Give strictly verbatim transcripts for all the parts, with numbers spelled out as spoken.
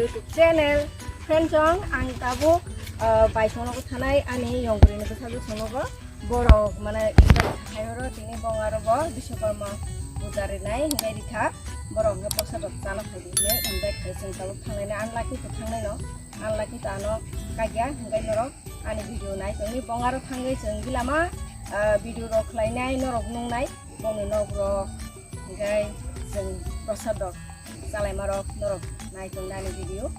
YouTube channel. Friends, ang, ang tabuk, ah, bai sonogo thanai ani yongkrini bwsajwk sonogo. Borok mane invite khaio ro tini bong aro bo Biswakarma puja rinai hinai rikha. Borok hwnkhe prosad rok chana phaidi hinai invite khai chwng tabuk thangnai unlucky to thangnai no. Unlucky to ano kagya hinai norok ani video nai tongni bong aro thangwi chwng gilama, ah, video rok khlainai norok nungnai. Bongni nok rok, hinkhe chwng prosad rok chalaima rok norok nai tong nani video.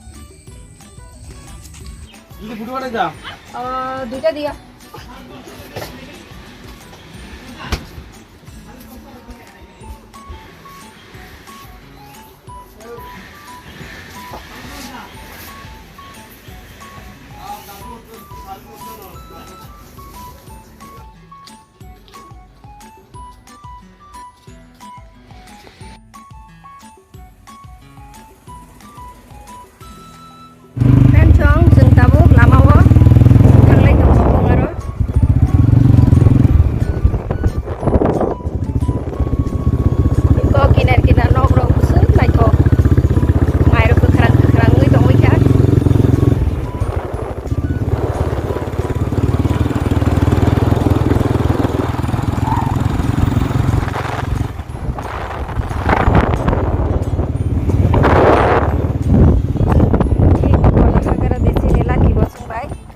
Didi, photo pathai da. Ah, duita diya. Friends, chwng tabuk lamao thanglai tongo bongaro. Iko kinar kinar nok rok bwswk naithok. Mairok kwkhwrang kwkhwrang wngwi tongwi kha.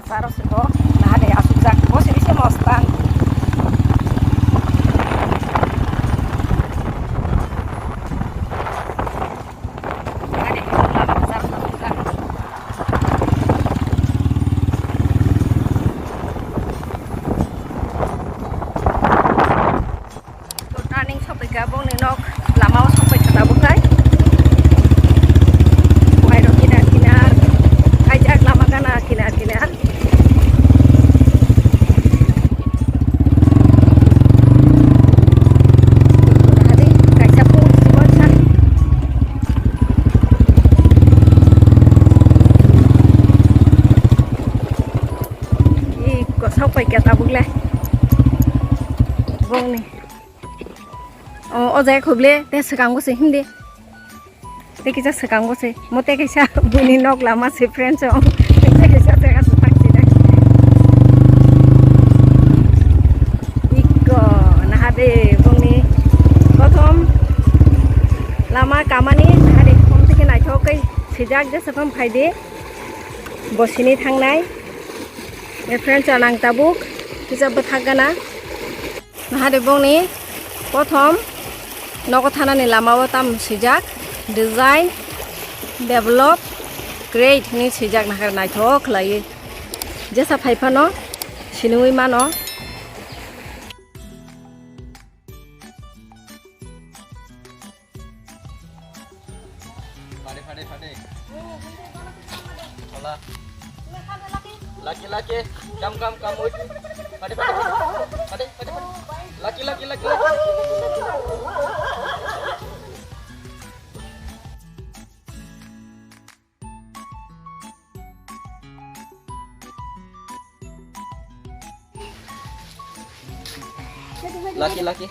Kwcharo se bo nahade asukjak bo se bisi mostan. Turning sokphaikha bongni nok lamao sokphaikha tabuk khai. Mairok kinar kinar kaijak lama gana kinar kinar. Hari kaisa phung sibo sa. Iko sokphaikha tabuk le. Bongni. O, o jaga khuble, te swkango se himdi. Te kisa swkango se. Mo te kisa bini nok lama se friends o. Te kisa jaga se thang si dai. Iko, nahade bongni kothom lama kamani nahade kom theke naithok kai sijak jesa pham phaidi. Bosini thangnai. E friends o nang tabuk kisa bwthak gana. Nahade bongni kothom nogo thanani lamao tam swijak, design, develop, create hinwi swijak, nahar naithok khlaiwi. Jesa phaiphano sinui mano. Pade, pade, pade. Hola. Lucky, lucky. Come, come, come, wait. Pade, pade, pade. Pade, pade, pade. Lucky, lucky, lucky, lucky. Lucky, lucky.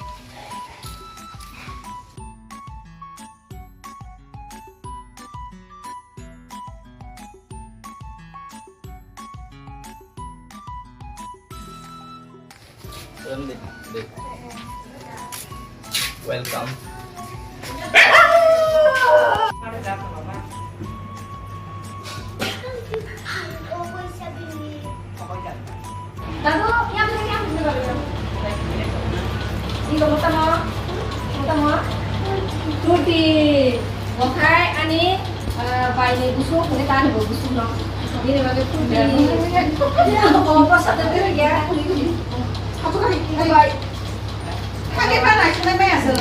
Welcome. Tuti. Okhai ani, ah, baini busuk, hwnwi ta ani bo busuk no. Bini bagwi tuti. Oh, bwsa to bini ya. Hapu kami, bye bye. Kami pa nai sunai maya sun.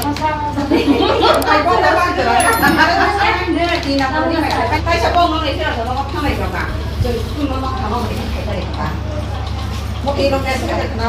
Ai, bo na ba jora. Ai, bo na ba jora. Ai, bo na ba jora. Ai, sa bo no ni sa no ma khamai jora. Joi, tu no ma khamai jora. Mo ke no ka sa ka na.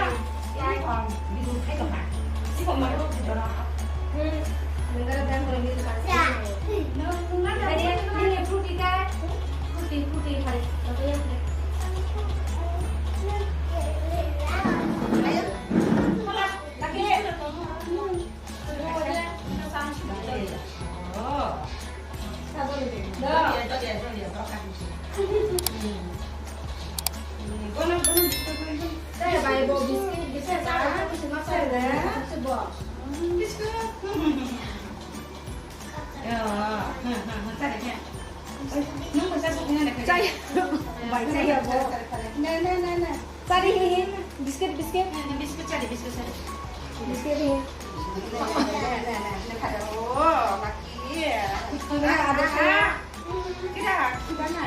Chai. Bai chai ya bo. Na, na, na, na. Chari hi hi. Biscuit, biscuit. Biscuit chari, biscuit chari. Biscuit hi. Oh, lucky. Ada, ada. Kira, kira na.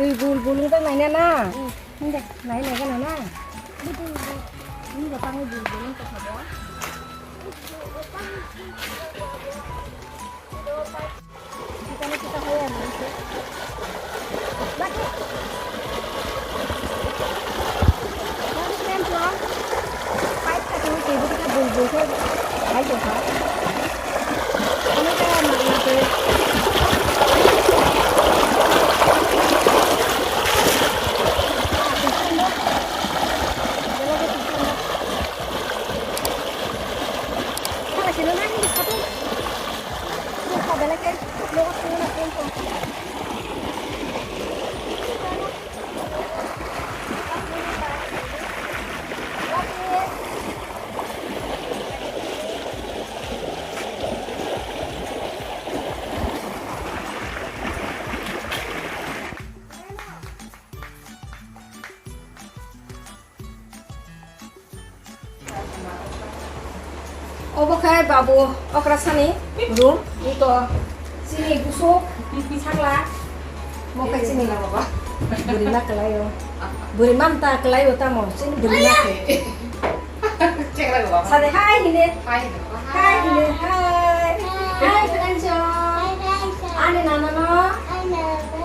Twi bul bul wng tong naina na? Hwnde, nai nai gana na? Ni bo tangwi bul bul wng tong kha bo. Obo khe babu okrasani room, ito chini busuk sakla, mo khe chini buri ma kwlaio, buri ma mta kwlaio tamo, chini buri ma khe. Sade hi hine. Hi hine, hi. Hi, Priyanshu. Ani nana no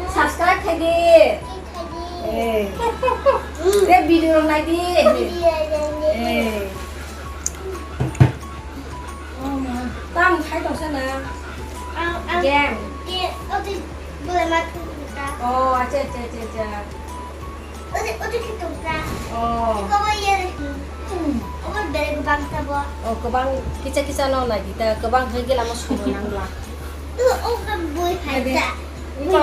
subscribe khai di. Eh. Te video rok nai di. Eh. Tam khai tong sana. Game. Oh, acha, acha, acha, acha. Oh. Oh, kwbang kisa kisa no nai di ta, kwbang hai gela mo sumo nang la. Iko,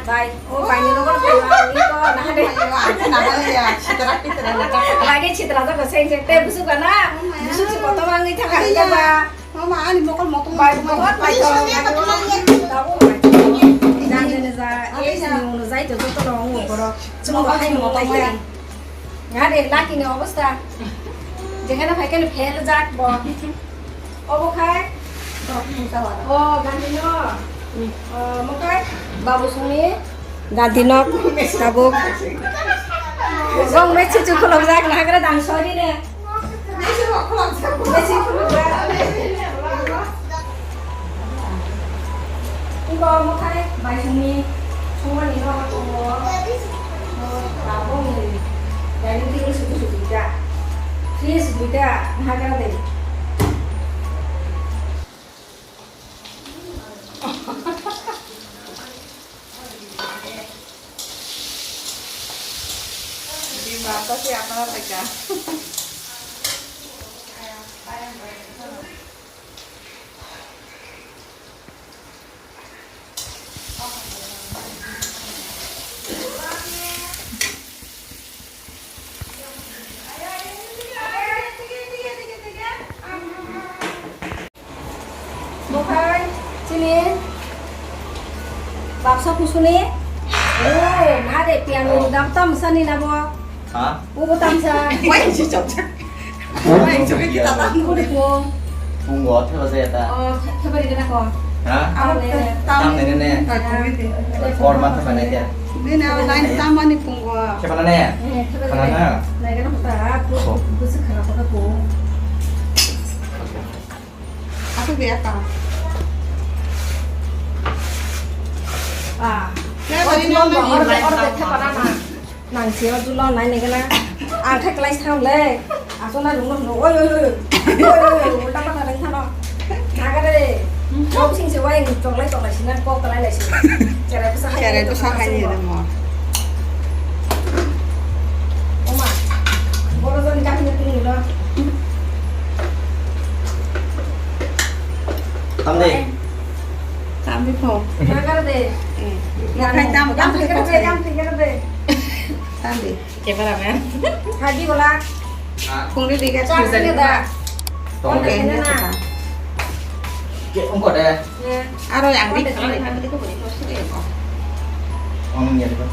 bai, o bai ni nogo bai, iko, naha de. Bai ke chitra jago seng seng, te busuk ba na, busuk si kotor wngwi thang kha ba. Mama, ani mokol motom bai, motom. Mokol bai to. Tabuk bai to. Jang jene ja, ei jang uno jai to joto no wngo borok. Chwng bo hai mokol bai. Nga de lucky ni obostha. Jekhane phai khane fail jak bo. Obo khai? O, gandhi no. O, mo khai? Babu songni. Gandhi nok tabuk. Rong mechik chuk khulok jak, nagra dang sori ne. Mechik khulok jak. Iko mo khai bai songni songmani no tongo. Tabuk ni dining table sudu sudu duita. Fridge duita, nagra de. Di mata si apa lagi? Bo khai chini baksa kusuni. O, na de piano dam tam sani na bo. Ha? Ubo tamsa. Wai si chok chok. Wai chok kita tam. Ubo. Pungo theba jaya ta. Oh, theba ri na ko. Ha? Tam ne ne. Tam ne ne. Kor ma theba ne kya? Bini awal lain tamani pungo. Theba ne. Theba ne. Nai kana hota. Busu khana hota ko. Aku biar tahu. Ah. Ya, oh, tadi jual nama dong, orang orang tepat nama. Nang sih jual nai nih kena. Angkat kelas tham le. Aku nang rumah lu. Oi oi oi. Oi oi oi. Ulta pada ring thano. Naga de. Kau sing sih wae nih, choklai choklai sih nang kau kelai lai sih. Cerai pesan. Cerai pesan hai nih demo. Oma, boro jani kami nyeting dulu. Tamde. Tamde po. Nagar de. Eh. Nagar tam, tam, tam, tam, tam, tam. Tamde. Cameraman. Hadi bola. Kung di diga. Chak sini da. Tong. Oke, ini apa? Ke, ungko de. Aro yang di, kalau yang di ko boleh terus deh, kok. Ngomong ya, Pak.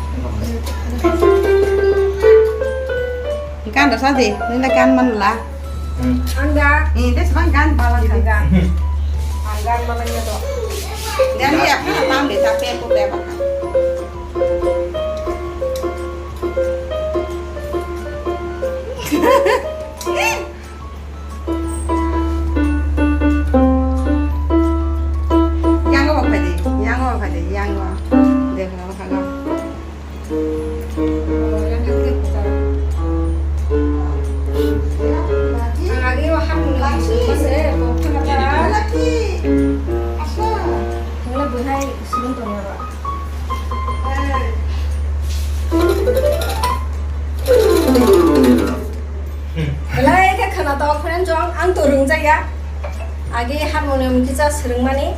Kan dosa deh, ini kan man lah. Hmm. Angga. Ini deh, sekarang kan bala kan. Angga. Angga mana ya, Dok? Dan dia apa, paham deh, tapi aku bebas. Yang o phai di, yang o phai di, yang o. Dekho, dekho. Ang agi o hapung lagi sungma se, kok thangkha ta. Laki. Asa. Thangla bwhai sulung tongya ba. Agi harmonium kisa swrwngmani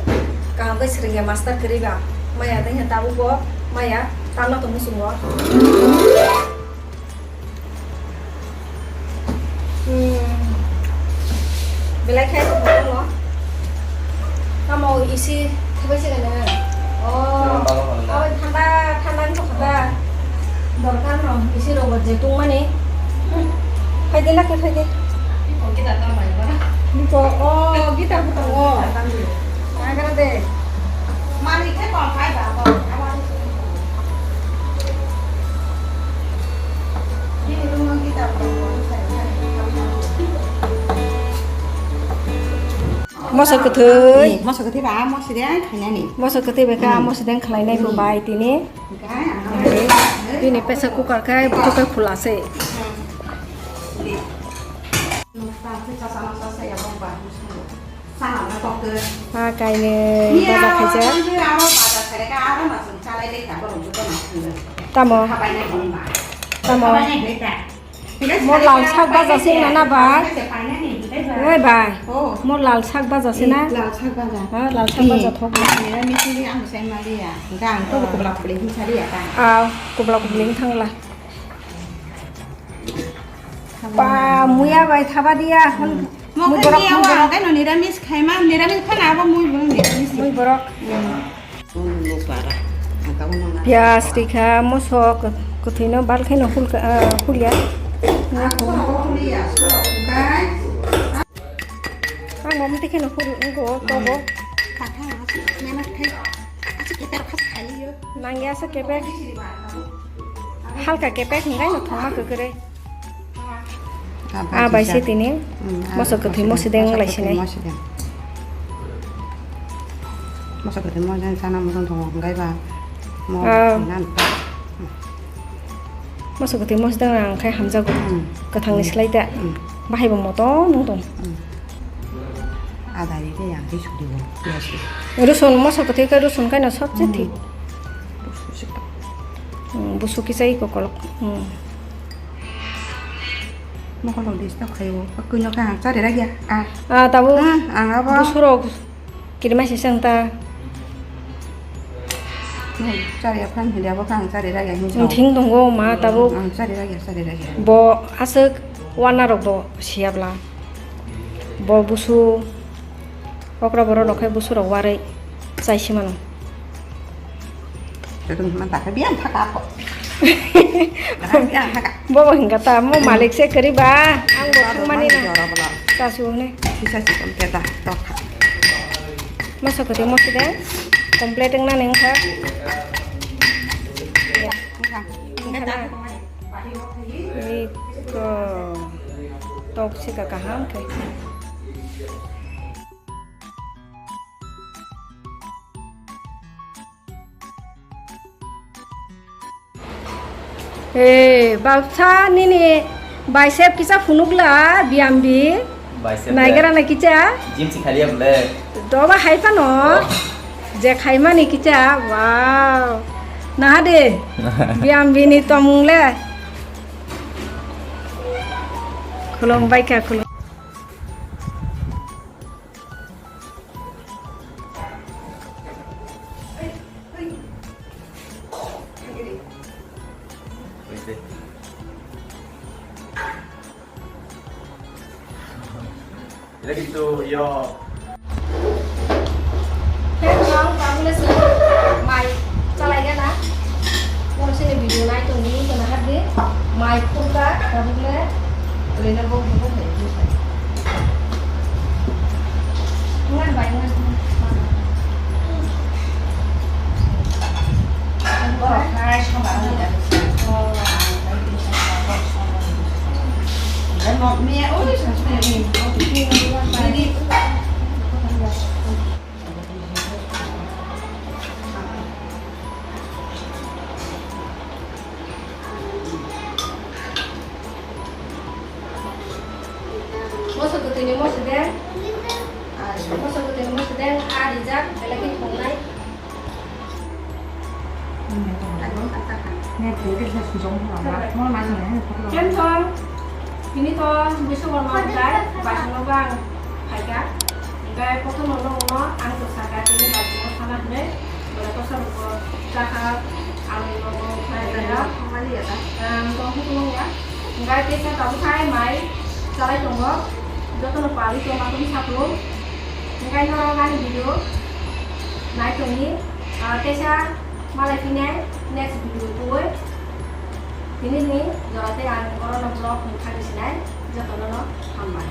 kaham khe swrwngya master kwrwi ba. Maya tei khe tabuk bo maya tamno tong muchungo. Hmm. Belai khe to bono. Tamo isi khebai se gana. Oh. Abai thanda thanda ni thokha da. Dorkar no isi rogo je tungmani. Hmm. Phaidi na khe phaidi. Niko, oh, guitar bo tongo. Nagra de. Malik khe tong khai ba, tong khai ba. Bini room o guitar tongo. Moso kwthwi. Moso kwthwi ba, moso de ang khainani. Moso kwthwi ba ka, moso de ang khlainai bo bai tini. Bini pressure cooker khe buthuk khe khula se. Ha kainwi baja khaijak. Tamo? Tamo? Mo lal sak baja se na na bai? Oi bai. Mo lal sak baja se na? Lal sak baja. Ha, lal sak baja thok. Nira misi ang sai maliya. Gang to kubla kubli hin sariya ta. Ah, kubla kubli hin thangla. Ba, muya bai thaba dia. Mo mui borok, mui borok. Ang khe noni ramis khaima, niramis khana abo mui borok niramis. Mui borok. Pias rikha, mosok, kwthwino bal khaino hul ka, ah, hulya. Ang bo mte kheno hul, ngo, togo. Nangya sa kepek. Halka kepek hingai no thongma kwkre. Ah, bai se tini. Moso kwthwi mosideng lai sinai. Moso kwthwi mosideng sana mosideng thongo hingai ba. Moso kwthwi mosideng ang khai hamjago. Kwthangni slai ta. Bahai bo moto nung tong. Ada ri ke yang ke sudi bo. Rusun moso kwthwi ke rusun kai no sabse thik. Busu kisa iko kolok. Mokol rok disturb khaio. Kuino kha ang chari ragya. Ah. Ah, tabuk. Ah, ang abo. Busurok kirima sisang ta. Chari aphan hindia bo kha ang chari ragya hinsa. Thing tongo ma tabuk. Ang chari ragya, chari ragya. Bo aswk wana rok bo siyabla. Bo busu. Okra borok rok khai busurok warwi chai si mano. Joto hima ta khe biyang thaka ako. Biyang thaka. Bobo hingka ta mo malik se kwrwi ba ang bo thangmani na. Kasu hwnwi. Sisa si kom keta tokha. Masa kwtwi mosi de complete wngna ni wngkha. Wngkha. Wngkha na. Ei to tok sika kaham khe. Eh, bapsa nini bicep kisa phunukla biyam bi. Bicep naigra na kisa. Gym si khaliya bole. Doba hai phano. Oh. Je khaimani kisa. Wow. Naha de. Biyam bini tomung le. Khulum baikha khulum. Ito kintu yo. Mai chalai gana. Mo sini video nai tong ni tong hadi. Mai khulka tabuk le. Rina bo bo hai. Ngan bai ngan. Borok hai sama ni da. Dan mo mi ya oi sa sa ni. Ini. Moso kwtwini moso de. Moso kwtwini moso de. A rijak belai khe thongnai. Ken thong. Bini to buiso borma bai. Basongo bang phaikha. Hingke kothoma nokno ang to saka tini bachino sana hinwi, bole kosa rokbo chakha, ang nogo khlai ya. Ang to hukumu ya. Hingke teisa tabuk khai mai chalai tongo. Jotono pali tongma tong saplung. Hingke norok ani video nai tongni, ah, teisa malai phinai next video tubui. Tini ni jora tei ang orono vlog mukha ni sinai jotono no hambai.